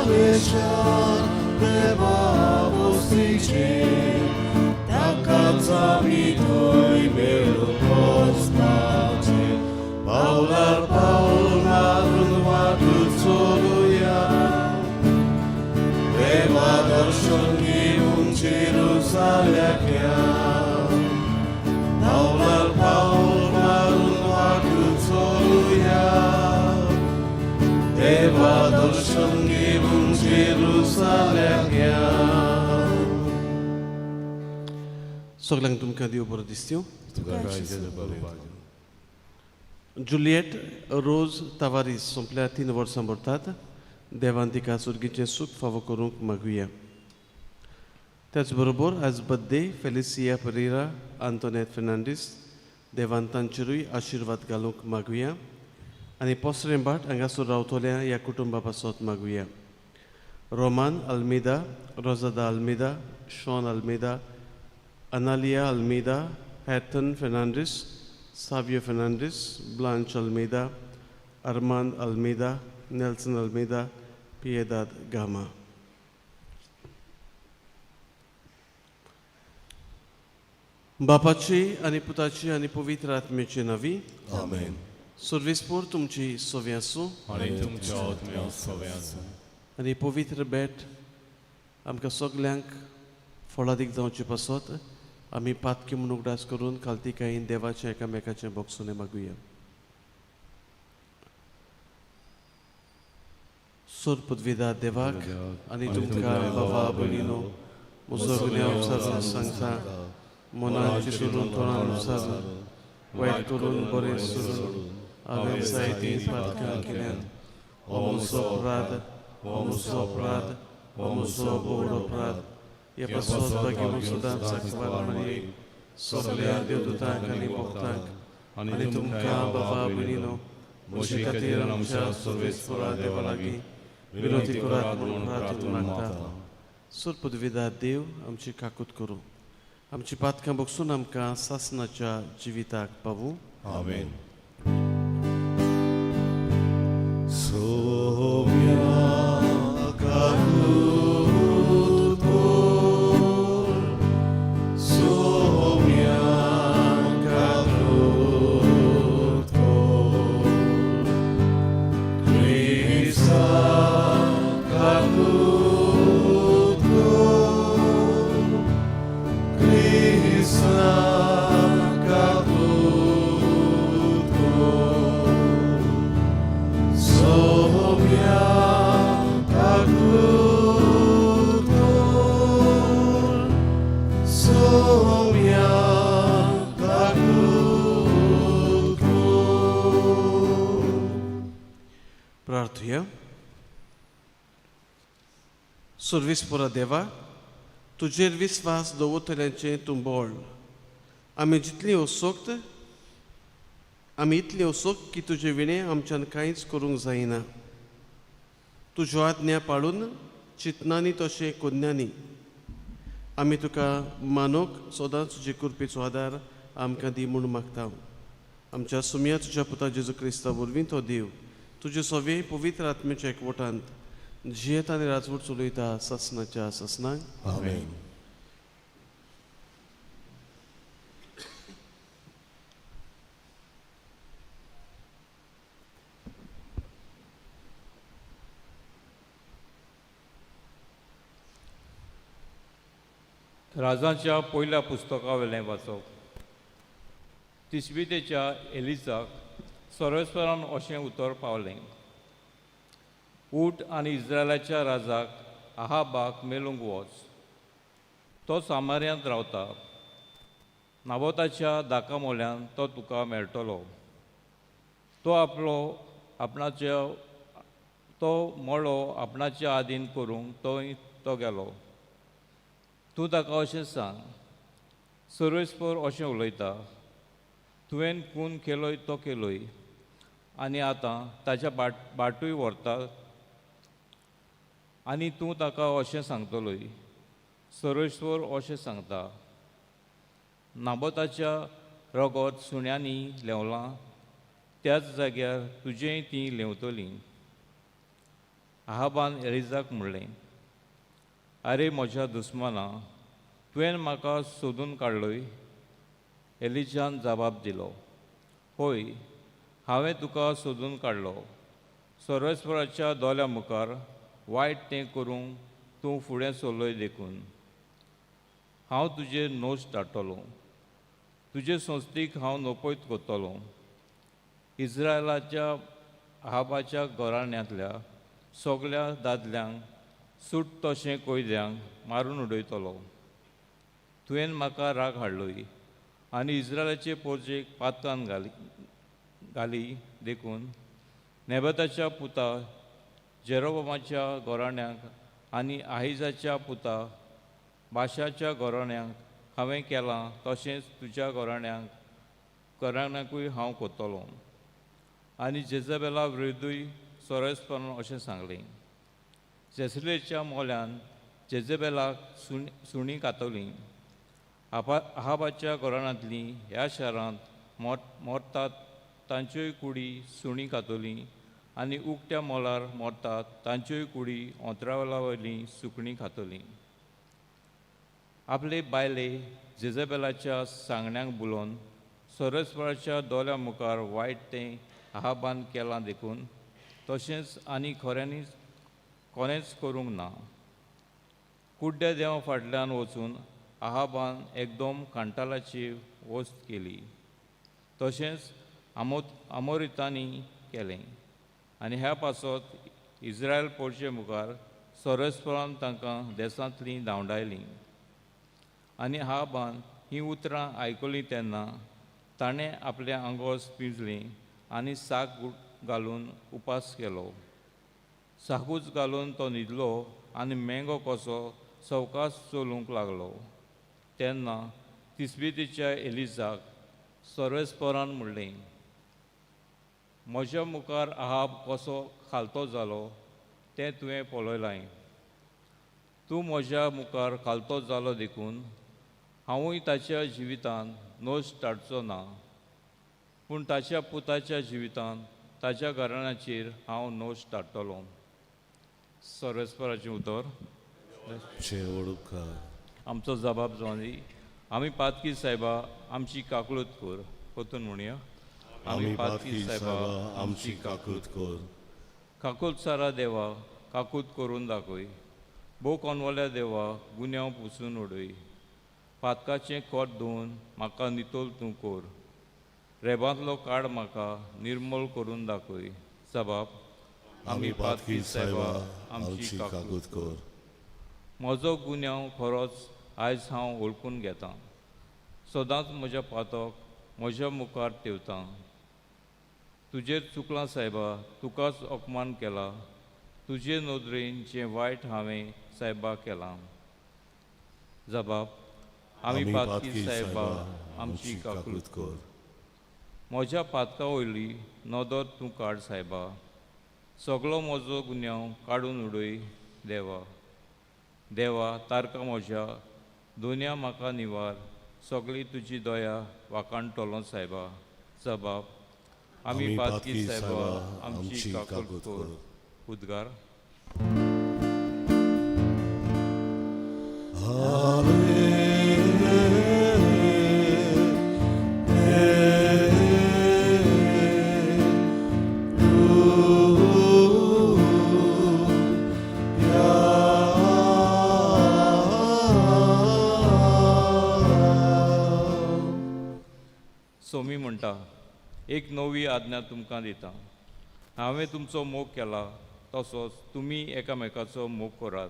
Solvation देवा वस्तीचेर ताकाच आमी थंय मेळूंक वचपाचें पावलार पावल मारून वाट चलुया देवा दर्शन घेवन जेरुजाल्याक या पावलार पावल मारून वाट चलुया देवा दर्शन घेवन जेरुजाल्याक या. सगल्यांक तुमकां देव बरो दिसत्यो. तुका बरें. जुलियट रोज तावारीस सोंपल्या 3 वर्सां भरतात. देवान तिका सुर्गीचें सूख फावो करूंक मागुया. त्याच बरोबर आज बड्डे फेलिसिया परेरा, आंतोनेत फेर्नांडीस, देवान तांचेरूय आशिर्वाद घालूंक मागुया आनी पोसरें भाट हांगासर रावतल्या ह्या कुटुंबा पासत मागुया. Roman Almeida, Rosada Almeida, Sean Almeida, Analia Almeida, Hathan Fernandes, Savio Fernandes, Blanche Almeida, Arman Almeida, Nelson Almeida, Piedade Gama. बापाची आनी पुताची आनी पवित्र आत्म्याची नांवी. आमेन. सर्वेस्पोर तुमची सोवी आसूं. आनी तुमच्या आत्म्या सोवे आसूं. आनी पवित्र भेट आमकां सगल्यांक फळादीक जावचे पासत आमी पातकी म्हूण उगडास करून खालतीकायेन देवाचें एकामेकाचें भोगसणें मागुया. सोर पदवीदा देवाक आनी तुमकां बाबा भयणीनो म्हजो गुन्यांव सारून सांगता, मनान चितून तोंडान सारून वायट करून बरें सोडून हांवें जायतीं पातकां केल्यांत. हो म्हजो अपराध, हो म्हजो अपराध, हो म्हजो व्हड अपराध. हे पासत भाग्य सदांच साकवार मारये, सगल्या देवदूतांक आनी भक्तांक आनी तुमकां बाबा भयणीनो म्हजे खातीर आमच्या सर्वेस्परा देवा लागीं विनोती करात म्हणून प्रार्थना मागता. सोर पदवीदार देव आमची काकूत करूं, आमची पातकां बगसून आमकां सासनाच्या जिविताक पावूं. आमेन. सोम्या काकूत कर, सोम्या काकूत कर, क्रिस्ता काकूत कर, क्रिस्ता काकूत कर, सोम्या काकूत कर, सोम्या काकूत कर. प्रार्थुया. सर्वेस्परा देवा, तुजेर विस्वास दवरतल्यांचें तूं बळ. आमी जितली असोक्त, आमी इतली असोक्त की तुजे विणें आमच्यान कांयच करूंक जायना. तुज्यो आज्ञा पाळून चिंतनांनी तशें कोन्यांनी आमी तुका मानूंक सदांच तुजे कृपेचो आदार आमकां दी म्हूण मागता. आमच्या सुमया तुज्या पुता जेजू क्रिस्ता वरवीं तो देव तुजे सवे पवित्र आत्म्याच्या एकवटांत जियेत आनी राजवट चलयता सासनाच्या सासनाक. आमेन. राजाच्या पयल्या पुस्तका वयलें वाचप. तिस्बितेच्या एलिजाक सर्वेस्परान अशें उतर पावलें, उठ आनी इस्रायलाच्या राजाक आहाबाक मेळूंक वच. तो सामार्यांत रावता. नाबोताच्या दाका मोल्यान तो तुका मेळटलो. तो आपलो आपणाच्या तो मळो आपणाच्या आदीन करूंक तो गेलो. तूं ताका अशें सांग, सर्वेस्पर अशें उलयता, तुवें खून केलोय तो केलोय आनी आतां ताच्या बाटूय व्हरता आनी तूं ताका अशें सांगतलोय, सर्वेस्पर अशें सांगता, नाबोताच्या रगत सुण्यांनी लेवलां त्याच जाग्यार तुजेंय तीं लेंवतलीं. आहाबान एलिजाक म्हणलें, आरे म्हज्या दुस्माना, तुवें म्हाका सोदून काडलोय? एलिजान जबाब दिलो, होय, हांवें तुका सोदून काडलो. सर्वेस्पराच्या दोळ्या मुखार वायट तें करूंक तूं फुडें सरलोय देखून हांव तुजेर नोस धाडटलो. तुजे संस्थीक हांव नपयत करतलो. इस्रायलाच्या आहाबाच्या घराण्यांतल्या सगल्या दादल्यांक सूट तशें कोयद्यांक मारून उडयतलो. तुवें म्हाका राग हाडलोय आनी इस्रायलाचे पोरजेक पातकान घाली घाली देखून नेबताच्या पुता जेरोबोमाच्या घराण्याक आनी आहिजाच्या पुता बाशाच्या घराण्याक हांवें केलां तशेंच तुज्या घराण्याकूय हांव करतलो. आनी जेजबेला विरुद्धूय सोरेसपणान अशें सांगलें. जेसलेच्या मोल्यान जेजबेलाक सुणी कातवली. आहाबाच्या घराण्यांतलीं ह्या शारांत मरतात तांच्योय कुडी सुणी कातवली आनी उकत्या मोलार मरतात तांच्योय कुडी ओंतरावला वयलीं सुकणीं खातलीं. आपले बायले जेजबेलाच्या सांगण्याक बुलोवन सरस्वराच्या दोळ्या मुखार वायट तें आहाबान केलां देखून तशेंच आनी खऱ्यांनीच कोणेंच करूंक ना. कुड्ड्या देवा फाटल्यान वचून आहाबान एकदम कांटाळाची वस्त केली. तशेंच आमोरितांनी केलें आनी ह्या पासत इस्रायल पोरचे मुखार सरस्परान तांकां देसांतलीं धांवडायलीं. आनी आहाबान हीं उतरां आयकलीं तेन्ना ताणें आपल्या आंगोस पिंजलीं आनी साक घालून उपास केलो. साकूच घालून तो न्हिदलो आनी मेंगो कसो सवकास चलूंक लागलो. तेन्ना तिस्बितीच्या एलिजाक सर्वेस्परान म्हणलें, म्हज्या मुखार आहाब कसो खालतो जालो तें तुवें पळयलां. तूं म्हज्या मुखार खालतो जालो देखून हांवूय ताच्या जिवितान नोस टाडचो ना, पूण ताच्या पुताच्या जिवितान ताच्या घराण्याचेर हांव नोस टाडटलो. सर्वेस्पराचें उतर. आमचो जबाब जावन दी. आमी पातकी सायबा आमची काकळूत कर. परतून म्हणया, आमी पातकी सायबा आमची काकूत कर. काकूत सारा देवा काकूत करून दाखय. भोव कोनवल्या देवा गुन्यांव पुसून उडय. पातकाचें कोट धुवन म्हाका नितोल तूं कर. रेबांतलो काड म्हाका निर्मल करून दाखय. जबाब, आमी पातकी सायबा आमची काकूत कर. म्हजो गुन्यांव खरोच आयज हांव वळखून घेतां. सदांच म्हज्या पातक म्हज्या मुखार ठेवतां. तुजेर चुकलां सायबा, तुकाच अपमान केला. तुजे नदरेन जें वायट हांवें सायबा केलां. जबाब, आमी पातकी सायबा आमची काकूत कर. म्हज्या पातका वयली नदर तूं काड सायबा. सगलो म्हजो गुन्यांव काडून उडय देवा. देवा तारका म्हज्या दोनया म्हाका निवार. सगळी तुजी दया वाखाणटलो सायबा. जबाब, आमी पातकी सायबा आमची काकूत कर. उद्गार. सोमी म्हणटा, एक नवी आज्ञा तुमकां दिता. हांवें तुमचो मोग केला तसोच तुमी एकामेकाचो मोग करात.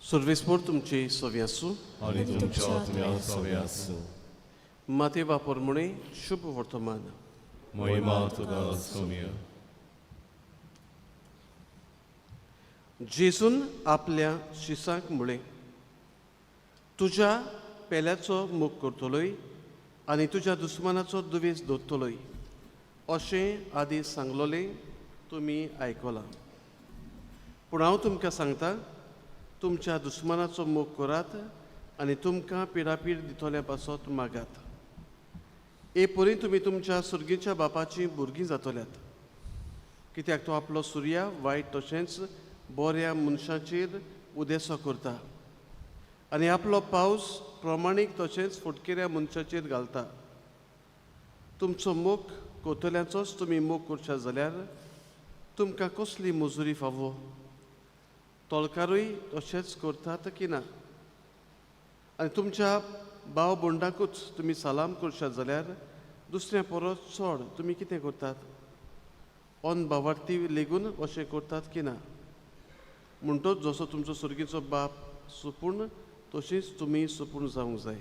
सर्वेस्पोर तुमचे सवी आसूं आनी तुमच्या आत्म्यान सवी आसूं. माते वापर म्हणे शुभ वर्तमान. महिमा तुका सोम्या. जेजून आपल्या शिसांक म्हळें, तुज्या पेल्याचो मोग करतलोय आनी तुज्या दुस्मानाचो दुवेस दवरतलोय अशें आदी सांगलोलें तुमी आयकलां. पूण हांव तुमकां सांगता, तुमच्या दुस्मानाचो मोग करात आनी तुमकां पिडापीड दितल्या पासत मागात. हे परी तुमी तुमच्या सुर्गीच्या बापाचीं भुरगीं जातल्यात, कित्याक तो आपलो सुर्या वायट तशेंच बऱ्या मनशाचेर उदेसो करता आनी आपलो पावस प्रमाणीक तशेंच फुटकिऱ्या मनशाचेर घालता. तुमचो मोग कोतल्यांचोच तुमी मोग करशात जाल्यार तुमकां कसली मजुरी फावो? तोलकारूय तशेंच करतात की ना? आनी तुमच्या भाव बोंडाकूच तुमी सलाम करशात जाल्यार दुसऱ्या परस चड तुमी कितें करतात? अन भावार्थी लेगून अशें करतात की ना? म्हणटोच जसो तुमचो सुर्गीचो बाप सुपूर्ण तशीच तुमी सुपूर्ण जावंक जाय.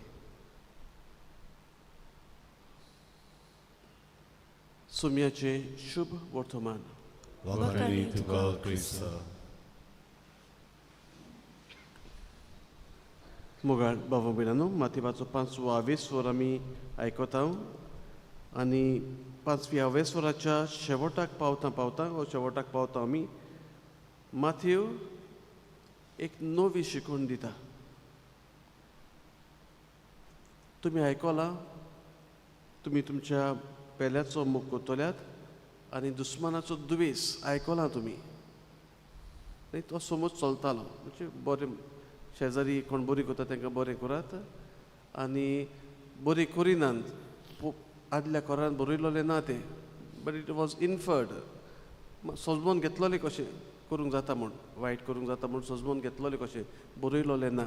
सुम्याचें शुभ वर्तमान. वाखाणी तुका क्रिस्ता. मोगाळ बाबा भयणांनो, माथेवाचो पांचवो आवेस्वर आमी आयकता आनी पांचव्या आवेस्वराच्या शेवटाक पावता पावता वो शेवटाक पावता आमी माथेव एक नवी शिकवण दिता. तुमी आयकलां, तुमी तुमच्या पेल्याचो मोग करतल्यात आनी दुस्मानाचो दुवेस आयकलां तुमी. आनी तो समज चलतालो, म्हणजे बरें शेजारी कोण बरी करता तांकां बरें करात आनी बरी करिनात, आदल्या कोरान बरयलोलें ना तें, बट it was इन्फर्ड. सजमोन घेतलोलें कशें करूंक जाता म्हूण, वायट करूंक जाता म्हूण सजमोन घेतलोलें कशें बरयलोलें ना.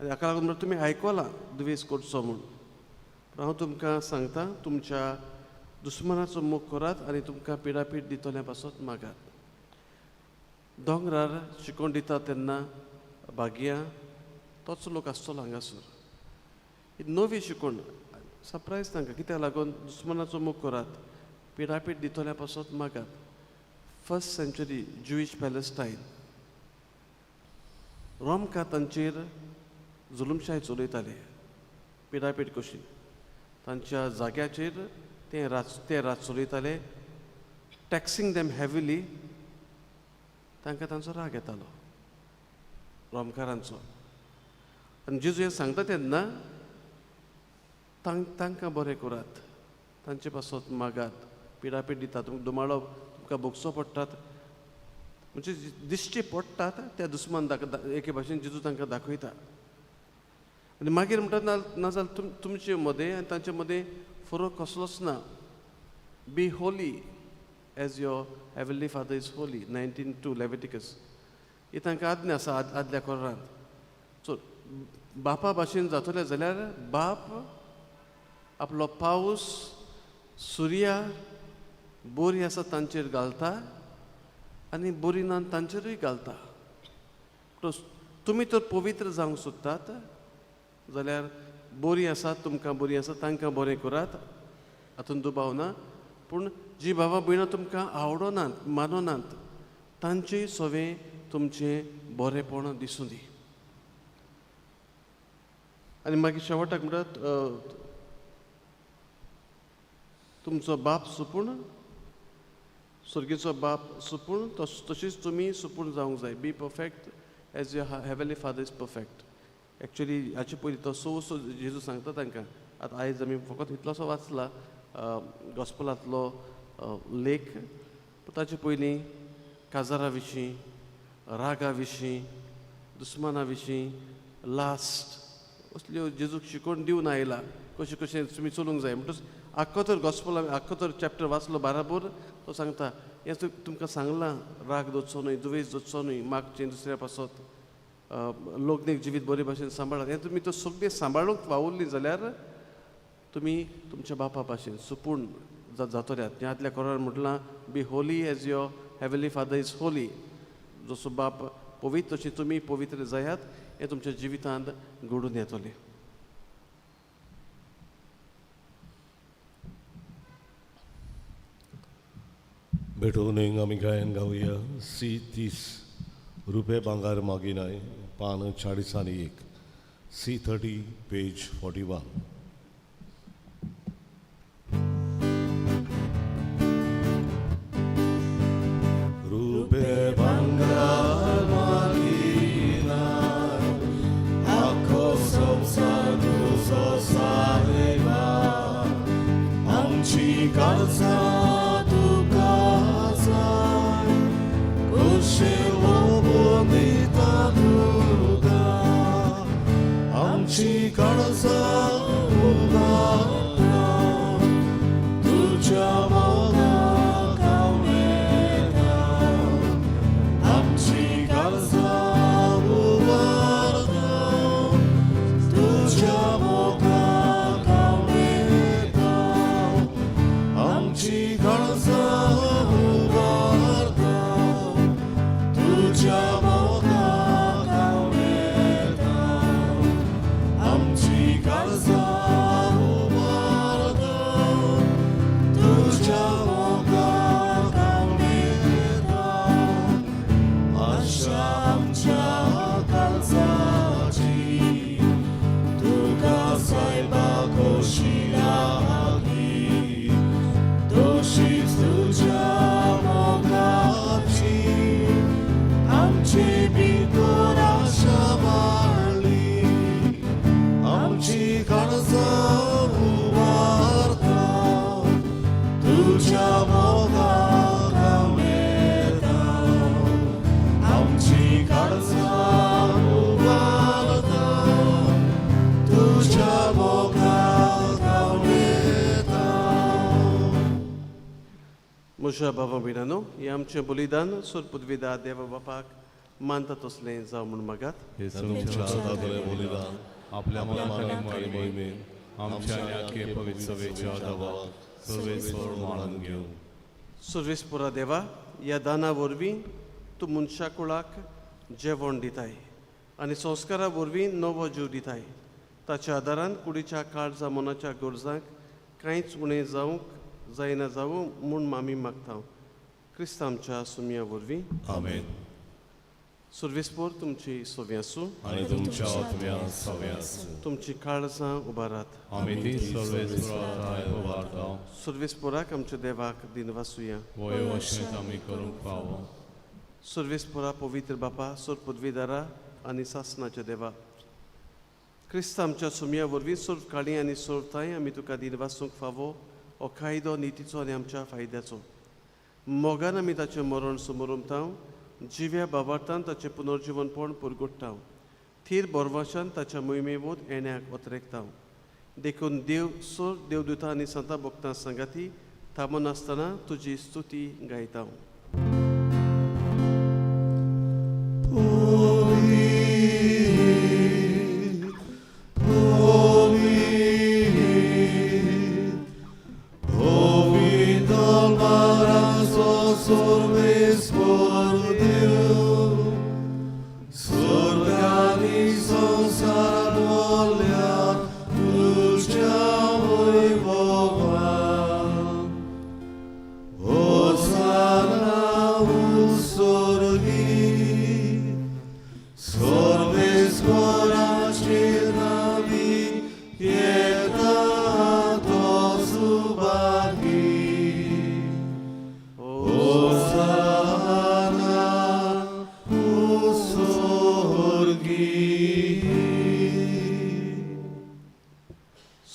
आनी हाका लागून म्हणल्यार तुमी आयकलां दुवेस करचो म्हूण. पूण हांव तुमकां सांगता, तुमच्या दुस्मानाचो मोग करात आनी तुमकां पिडापीड दितल्या पासत मागात. दोंगरार शिकोवन दिता तेन्ना भाग्यां तोच लोक आसतलो हांगासर. ही नवी शिकवण सरप्रायज तांकां, कित्याक लागून दुस्मानाचो मोग करात, पिडापीड दितल्या पासत मागात. फर्स्ट सेंचुरी ज्युईश पॅलेस्टायन, रोमका तांचेर जुलुमशाय चलयताले, पिडापीड कशी तांच्या जाग्याचेर ते राज चलयताले, टॅक्सिंग देम हेविली. तांकां तांचो राग येतालो रोमकारांचो. आनी जेजू हें सांगता तेन्ना तांकां बरें करात, तांचे पासत मागात, पिडापीड दितात, तुमकां दुमाळो तुमकां भोगचो पडटात, म्हणजे दिश्टी पडटात त्या दुस्मान एके भाशेन जेजू तांकां दाखयता. आनी मागीर म्हणटात नाजाल्यार तुमचे मदें आनी तांचे मदें फरक कसलोच ना. Be holy as your heavenly father is holy, 19:2 Leviticus. ही तांकां आज्ञा आसा आदल्या कोरांत. सो बापा भाशेन जातले जाल्यार बाप आपलो पावस सुर्या बोरी आसा तांचेर घालता आनी बोरी ना तांचेरूय घालता. तुमी तर पवित्र जावंक सोदतात जाल्यार बोरी आसा तुमकां बोरी आसा तांकां बरें करात, हातूंत दुबाव ना. पूण जी बाबा भयणां तुमकां आवडनात माननात तांचे सवें तुमचें बरेंपण दिसूं दी. आनी मागीर शेवटाक म्हणटात तुमचो बाप सुपूर्ण, स्वर्गीचो बाप सुपूर्ण, तशीच तुमी सुपूर्ण जावंक जाय. Be perfect as your heavenly father is perfect. Actually हाचे पयलीं तो सो जेजू सांगता तांकां. आतां आयज आमी फकत इतलोसो वाचला गॉस्पलांतलो लेख, पूण ताचे पयलीं काजारा विशीं, रागा विशीं, दुस्माना विशीं, लास्ट असल्यो जेजूक शिकोवन दिवन आयला कशें कशें तुमी चलूंक जाय. म्हणटच आख्खो तर गॉस्पल आमी आख्खो तर चॅप्टर वाचलो बाराबर तो सांगता हें तुमकां सांगलां, राग दवरचो न्हय, दुवेस दवरचो न्हय, मागचें दुसऱ्या पासत, लोकनेक जिवीत बरे भाशेन सांबाळात. हें तुमी तो सगळें सांबाळूंक वावुरलीं जाल्यार तुमी तुमच्या बापा भाशेन सुपूर्ण जातल्यात. हें आदल्या कोरान म्हटलां be holy as your heavenly father is holy. जसो बाप पवित्र तशी तुमी पवित्र जायात, हें तुमच्या जिवितांत घडून येतलें. भेटोवन आमी गायन गावया. सी 30 रुपये भांगार मागिनाय, पान 41. C30, page 41. Rupe bangal magina, akho संसार तुजो साहेबा, आमची काळजां तुका जाय, कुशीन उबून दिता तुका, आमची काळजां उबारता, तुज्या मोगाक उलयता, आमची काळजां उबारता, तुज्या मोगाक उलयता, आमची काळजां उबारता, तुज्या मोगाक उलयता, आमची काळजां उबारता, तुज्या मोगाक उलयता, आशा आमच्या काळजाची, तुका सायबा खोशी लागली, तशीच तुज्या मोगाची, आमचे भितर आशा वाडली, आमची काळजां उबारता, तुज्या मोगाक उलयता, आमची काळजां उबारता, तुज्या मोगाक उलयता. म्हज्या भावा भयणांनो, हें आमचें बलिदान सोरपुदविदा देवा बापाक मानता तसलें जावं म्हूण मागात. हे तुमच्या हातांतलें बलिदान आपल्या आपल्या मनान मानान मोहिमेन आमच्या आनी आख्खे पवित्र सभेच्या देवाक सर्वेस्पर मानून घेवं. सुर्वेस्पुरा देवा, ह्या दाना वरवीं तूं मनशा कुळाक जेवण दिताय आनी संस्कारा वरवीं नवो जीव दिताय. ताच्या आदारान कुडीच्या काळजा मनाच्या गरजांक कांयच उणें जावंक जायना जावं म्हूण मामी मागता, क्रिस्त आमच्या सुमया वरवीं. आमेन. सुर्वेस्पोर तुमची सोवी आसूं. आनी तुमच्या आत्म्या सवे आसूं. तुमची काळजां उबारात. आमी ती सर्वेस्परा उबारता. सुर्वेस्पोराक आमच्या देवाक दिनवासुया. वय अशेंच आमी करूंक फावो. सुर्वेस्पोरा पवित्र बापा, सोर पदवीदारा आनी सासनाच्या देवा, क्रिस्त आमच्या सुमया वरवीं सोर काळी आनी सोरताय आमी तुका दिनवासूंक फावो. हो कायदो नितीचो आनी आमच्या फायद्याचो. मोगान आमी ताचें मरण समोरमता, जिव्या बाबार्थान ताचें पुनर्जिवनपण पुरगुट्टा, थीर बोरवाशान ताच्या मोहिमेवत येण्याक ओतरेकता. देखून देव सोर देवदूता आनी संता भक्तां सांगाती थांबनासतना तुजी स्तुती गायता.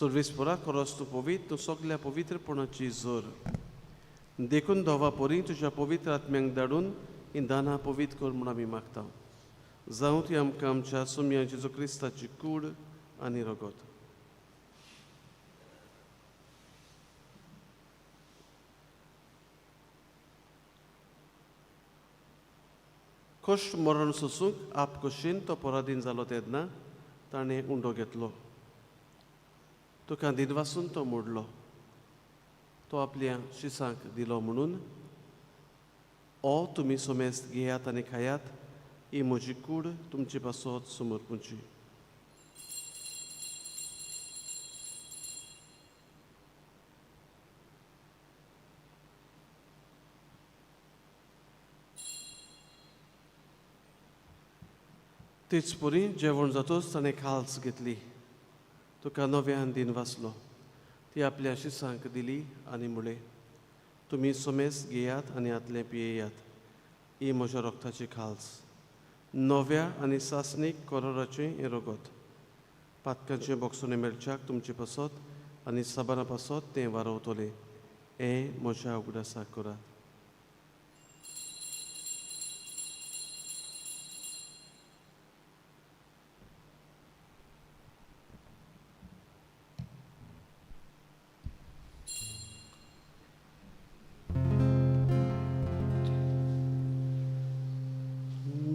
सुर्वेस्पोरा खरोच तूं पवित्र, तूं सगल्या पवित्रपणाची जोर. देखून धोवा परी तुज्या पवित्र आत्म्यांक धाडून हीं दानां पवित्र कर म्हूण आमी मागता. जावं ती आमकां आमच्या सुमया जेजू क्रिस्ताची कूड आनी रगत. कश्ट मरण सोसूंक आप कशीन तो पराधीन जालो तेन्ना ताणें उंडो घेतलो, तुका दिनवासून तो मोडलो, तो आपल्या शिसांक दिलो म्हणून, ओ तुमी सोमेस्त घेयात आनी खायात, ही म्हजी कूड तुमचे पासत समर्पूची. तेच परी जेवण जातच ताणें खाल्स घेतली, तुका नव्यान दिन वाचलो, ती आपल्या शिसांक दिली आनी म्हळें, तुमी सोमेस घेयात आनी हातलें पियेयात, ही म्हज्या रोगताची खाल्स, नव्या आनी सासणीक कोरोराचें हें रगत, पातकांचें बोगसणें मेळच्याक तुमचे पासत आनी साबारां पासत तें वारवतलें, हें म्हज्या उगडासाक करात.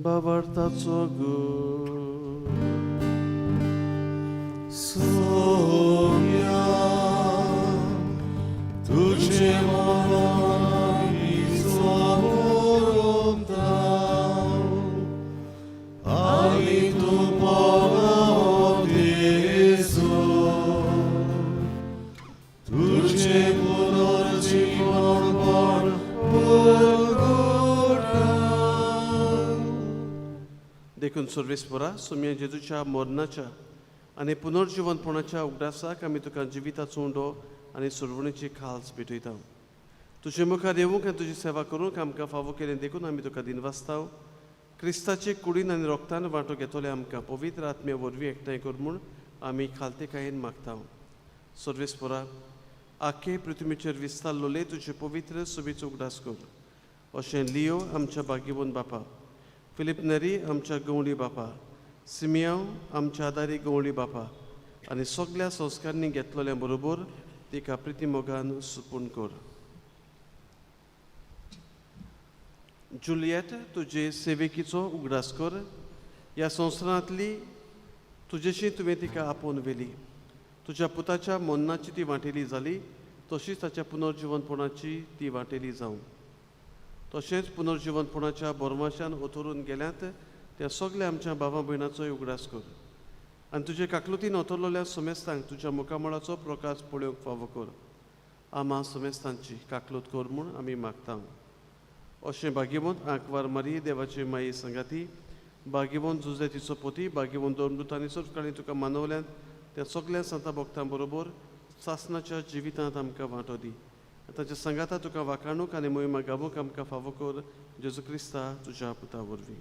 बाबार्थाचो गूण सोम्या तुझे मरण विसरता आनी तूं परत येसो तुझे पुनर्जीवनपण परगटा. देखून सर्वेस्परा सोम्या जेजूच्या मरणाच्या आनी पुनर्जिवनपणाच्या उगडासाक आमी तुका जिविताचो उंडो आनी सुरवणेची खाल्स भेटयता. तुजे मुखार येवंक आनी तुजी सेवा करूंक आमकां फावो केलें देखून आमी तुका दिनवासता. क्रिस्ताचे कुडीन आनी रोगतान वांटो घेतले आमकां पवित्र आत्म्या वरवीं एकठांय कर म्हूण आमी खालतेकायेन मागता. सर्वेस्परा आखे पृथ्वीचेर विस्तारलोले तुजे पवित्र सोबीचो उगडास कर. अशें लियो आमच्या बागेवन बापा, फिलीप नेरी आमच्या गवळी बापा, सिमियांव आमच्या आदारी गवळी बापा आनी सगल्या संस्कारांनी घेतलेल्या बरोबर तिका प्रितीमोगान सुपून कर. जुलियट तुजे सेवेकीचो उगडास कर. ह्या संवसारांतली तुजेशी तुवें तिका आपोवन व्हेली. तुज्या पुताच्या मरणाची ती वांटेली जाली, तशीच ताच्या पुनर्जिवनपणाची ती वांटेली जावं. तशेंच पुनर्जिवनपणाच्या बोरमाशान ओथरून गेल्यात त्या सगल्या आमच्या बाबा भयणाचोय उगडास कर आनी तुजे काकलुतीन ओथरलेल्या समेस्तांक तुज्या मुखामळाचो प्रकाश पळोवंक फावो कर. आमा समेस्तांची काकलूत कर म्हूण आमी मागता. अशें भाग्यवंत आंकवार मारी देवाचे माई संगाती, भाग्यवंत जुजे तिचो पोती, भाग्यवंत दोन आनी सरकाळी तुका मानवल्यात त्या सगल्या संता भक्तां बरोबर सासनाच्या जिवितांत आमकां वांटो दी. ताच्या सांगाता तुका वाखाणूक आनी मोहिमा गावूंक आमकां फावो कर, जेजू क्रिस्ता तुज्या पुता वरवीं.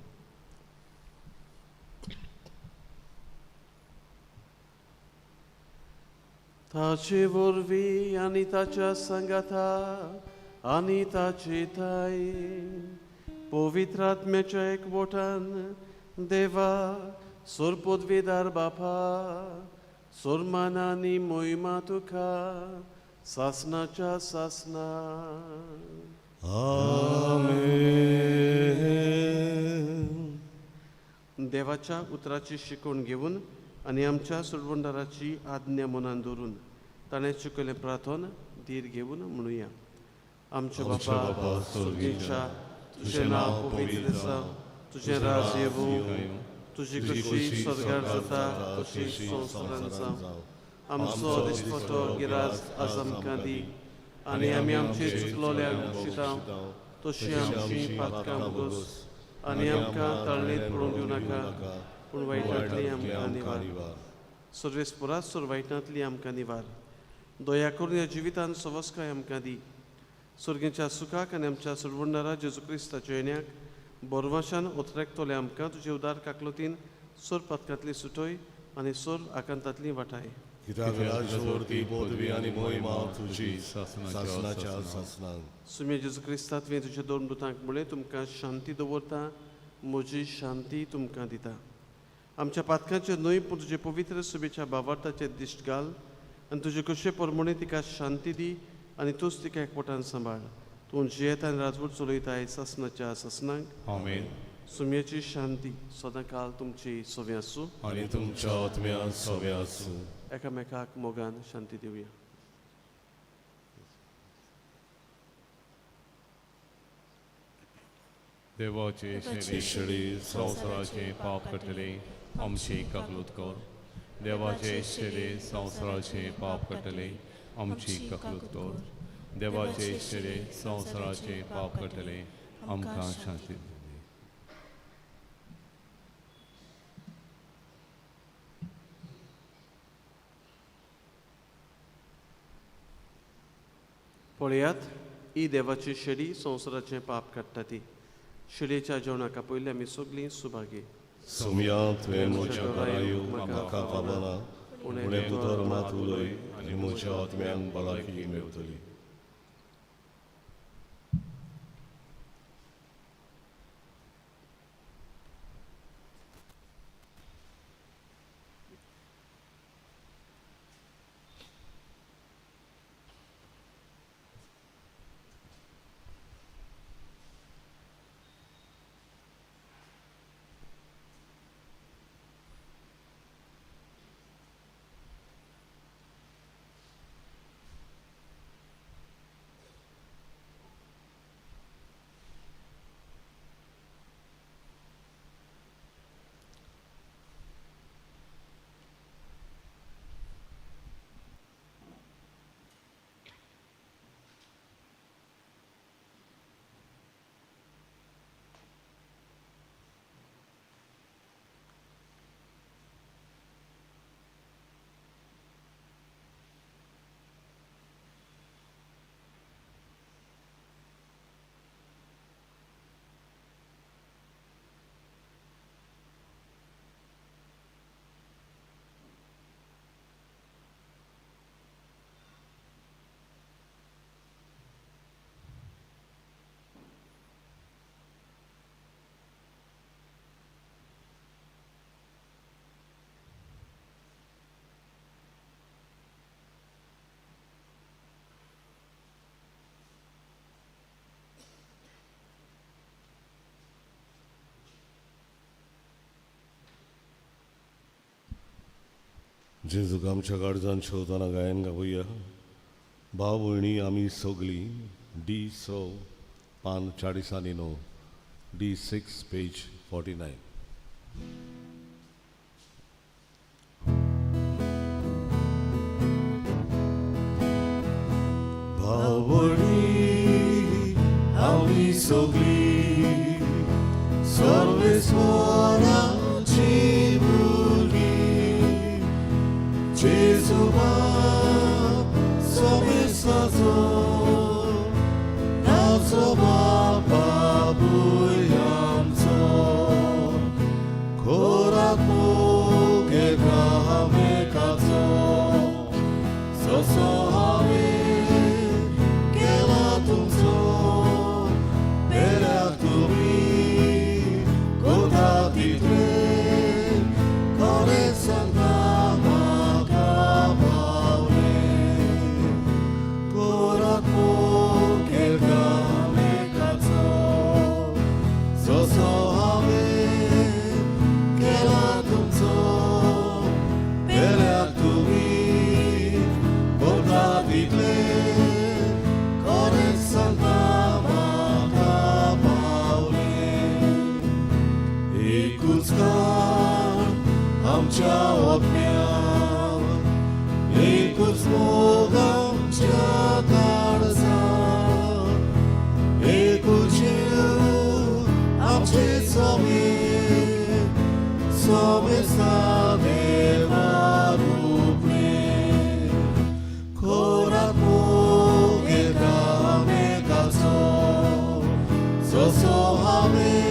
ताचे वरवीं आनी ताच्या सांगाता आनी ताचे थाय पवित्र आत्म्याच्या एकवटान देवा सोरपदवीदार बापा, सोरमान आनी मोहिमा तुका सासनाच्या सासना. आमेन. देवाच्या उतराची शिकवण घेवन आनी आमच्या सोडवणदाराची आज्ञा मनान दवरून ताणें शिकयलें प्रार्थन धीर घेवन म्हणुया. आमच्या बापा स्वर्गीच्या, तुजें नांव पवित्र जावं, तुजें राज येवूं, तुजी खुशी स्वर्गार जाता तशी संवसारांत जावं. आमचो दिसपटो गिराज आज आमकां दी आनी आमी आमचे चुकलोल्यांक शितां तशी आमची पातकां भोगोस आनी आमकां तळणेंत पडूंक दिवं नाका, पूण वायटांतली आमकां निवार. सर्वेस्परा सोर वायटांतली आमकां निवार. दया करून ह्या जिवितान सवस्काय आमकां दी. स्वर्गीच्या सुखाक आनी आमच्या सोडवणदारा जेजू क्रिस्ताच्या येण्याक बोरवाशान ओथरेकतले आमकां तुजे उदार काकलुतीन सोर पातकांतली सुटय आनी सोर आकांतांतली वाटाय. कित्याक राजवर्ती पदवी आनी मोहिमा तुजी सासनाच्या सासनाक. सुम्या जेजू क्रिस्ता तुवें तुज्या दोन दुतांक म्हळें, तुमकां शांती दवरता, म्हजी शांती तुमकां दिता. आमच्या पातकांचेर न्हय पूण तुजे पवित्र सुबेच्या भावार्थाचेर दिश्ट घाल आनी तुजे कशे प्रमाणे तिका शांती दी आनी तूंच तिका एकवटान सांबाळ. तूं जियेता आनी राजवट चलयताय सासनाच्या सासनाक. आमेन. सुम्याची शांती सदांकाल तुमची सवे आसूं आनी तुमच्या आत्म्यान सवे आसूं. एकामेकाक मोगान शांती दिवया. देवाचे शेळी संवसाराचे पाप कटले आमची ककलूत कर. देवाचे शेळी संवसाराचे पाप कटले आमची ककलूत कर. देवाचे शेळी संवसाराचे पाप कटले आमकां शांती दी. पळयात, ही देवाची शेडी संवसाराचें पाप काडटा ती. शेडयेच्या जेवणाक आपयल्ले आमी सगळीं सुभागी. सोमया, तुवें म्हज्या घरा येवंक म्हाका फावना, पूण तूं तर मात उलय आनी म्हज्या आत्म्यांक भलायकी मेवतली. जेजूक आमच्या काळजान शेवतना गायन गावया. भाव भयणी आमी सगळीं डी स पान 49, D6 page 49. भावणी आमी सगळीं सर्वेस्वराची भुरगीं, जेजू बाप समेस्ताचो नाचो बाप बापूय आमचो, खोराक मोग एकामेकाचो जसो हांवें केला तुमचो, पेल्याक तुमी कोता तितले खरें सांगता म्हाका पावलें, कोराक मोग एकामेकाचो जसो हांवें केला तुमचो, पेल्याक तुमी कोता तितले खरें सांगता म्हाका पावलें. एकूच काळ आमच्या ओत्म्याक, एकूच मोग आमच्या काळजाक, एकूच जीव आमचे समे समेस्ता देवा रुपणें, खोराक मोग एकामेकाचो जसो हांवें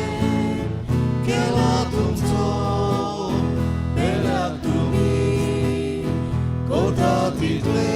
केला तुमचो, पेल्याक तुमी कोता तितले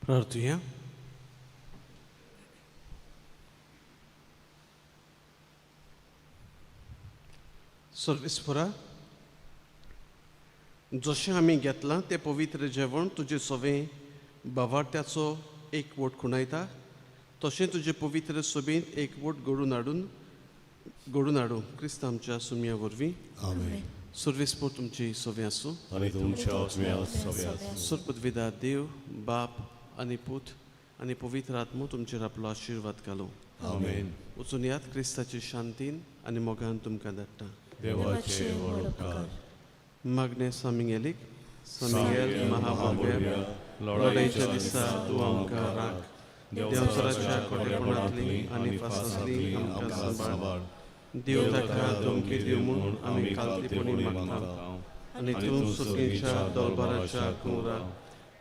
प्रार्थुया. सर्वेस्परा, जशें आमी घेतलां तें पवित्र जेवण तुजें सवें बावार्थ्याचो एक वोट खुणायता, तशें तुजे पवित्र सभेंत एक वोट घडून हाडूं क्रिस्त आमच्या सुमया वरवीं. आमेन. सर्वेस्पर तुमची सवें आसूं आनी तुमच्या आत्म्या सवें आसूं. सर्पदविदा देव बाप आनी पूत आनी पवित्र आत्मो तुमचेर आपलो आशिर्वाद घालूं. आमेन. वचून यात क्रिस्ताचे शांतीन आनी मोगान तुमकां धाडटा. देवाचे व्हड उपकार. मागणें सामिंगेलीक. सामिंगेल महाभव्य, लढाईच्या दिसा तूं आमकां राख, देवसराच्या खोटेपणांतली आनी फासांतली आमकां सांबाळ. देव ताका धमकी दिव म्हूण आमी कालतीपणी मागता आनी तूं सुखीच्या दरबाराच्या कुंवरा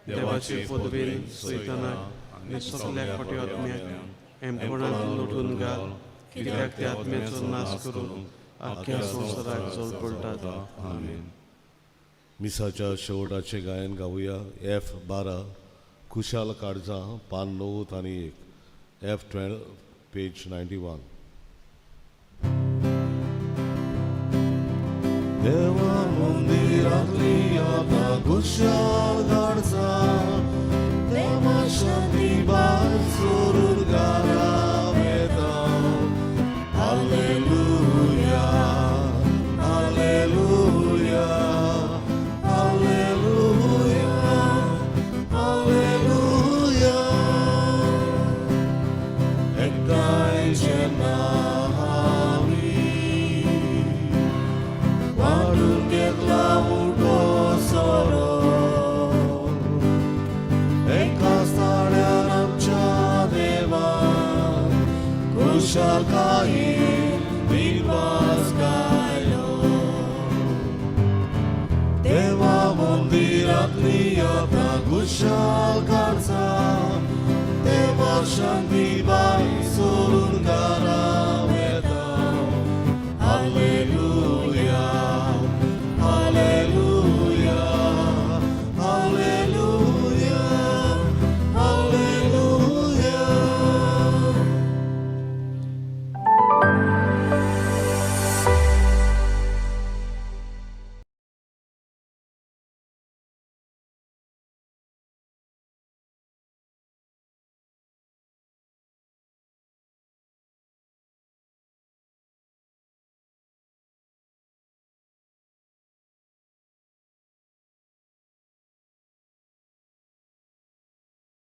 देवाचे पदवेन सैतानाक आनी सगल्या खोटे आत्म्याक एमपणांत लुटून घाल, कित्याक त्या आत्म्याचो नाश करून आख्ख्या संवसाराक जल पडटात. आमेन. मिसाच्या शेवटाचे गायन गावया. एफ 12 खुशाल काळजां, पान 91 आनी 1, एफ 12 पेज 91. देवा मंदिरांतली आतां खुशाल काळजां, देवा शांती भायर सरून घरा वेता. Hallelujah, hallelujah, hallelujah, hallelujah. एकठांय जेन्ना आमी वाडून घेतला उठो सोरो, एका स्थानार आमच्या देवा खुशालकायेन विश्वास घालो. देवा मंदिरांतली आतां खुशाल काळजां, देवा शांती बाय